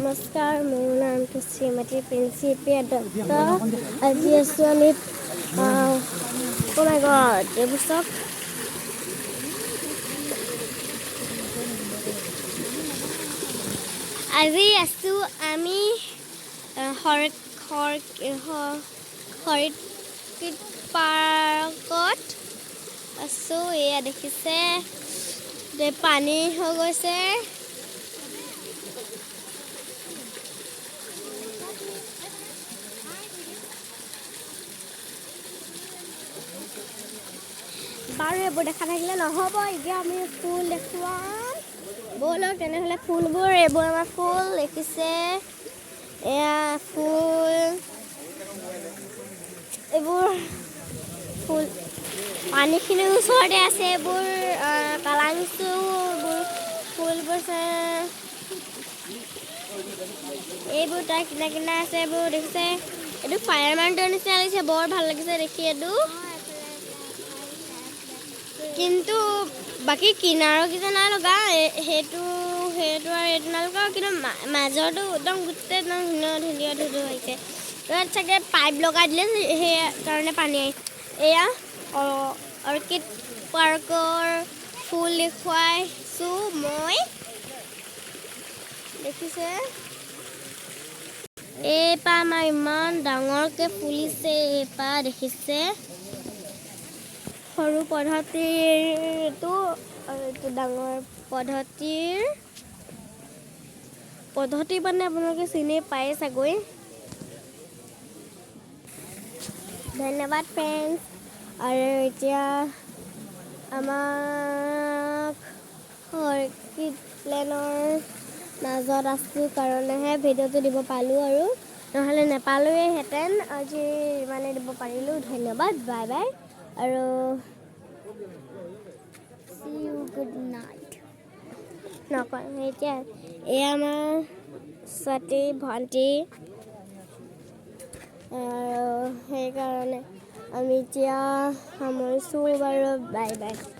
নমস্কাৰ, মোৰ নামটো শ্ৰীমতী প্ৰিন্সিপিয়া দত্ত। আজি আছোঁ আমি, oh my God, এইবোৰ চাওক। আজি আছোঁ আমি হৰিত পাৰ্কত আছোঁ। এয়া দেখিছে যে পানী হৈ গৈছে। বাৰু, এইবোৰ দেখা থাকিলে নহ'ব। এতিয়া আমি ফুল দেখুৱাম, ব'লক তেনেহ'লে। ফুলবোৰ, এইবোৰ আমাৰ ফুল দেখিছে। এয়া ফুল, এইবোৰ ফুল পানীখিনিৰ ওচৰতে আছে। এইবোৰ কালাংচু, এইবোৰ ফুলবোৰ আছে। এইবোৰ তাৰ কিনা কিনা আছে। এইবোৰ দেখিছে, এইটো ফায়াৰ মাউণ্টেইন নিচিনা লাগিছে। বৰ ভাল লাগিছে দেখি এইটো। কিন্তু বাকী কিনাৰৰ কেইটা নাই লগা, সেইটো আৰু এইটো নাই লগা। কিন্তু মাজৰটো একদম গোটেই একদম ধুনীয়া ধুনীয়া ধুনীয়া হৈছে। তাত চাগে পাইপ লগাই দিলে, সেইকাৰণে পানী আহিছে। এয়া অৰ্কিড পাৰ্কৰ ফুল দেখুৱাইছোঁ মই, দেখিছে। এইপাহ আমাৰ ইমান ডাঙৰকৈ ফুলিছে এইপাহ, দেখিছে। সৰু পদ্ধতিৰ এইটো আৰু এইটো ডাঙৰ পদ্ধতিৰ। পদ্ধতি মানে আপোনালোকে চিনি পায়ে চাগৈ। ধন্যবাদ ফ্ৰেণ্ডছ। আৰু এতিয়া আমাক অৰ্কিড প্লেনৰ মাজত আছোঁ কাৰণেহে ভিডিঅ'টো দিব পালোঁ আৰু নহ'লে নাপালোৱেহেঁতেন। আজি ইমানে দিব পাৰিলোঁ। ধন্যবাদ, বাই বাই আৰু চি ইউ, গুড নাইট। নকওঁ এতিয়া। এয়া আমাৰ স্বাতী ভণ্টি আৰু সেইকাৰণে আমি এতিয়া সামৰিছোঁ বাৰু। Bye bye.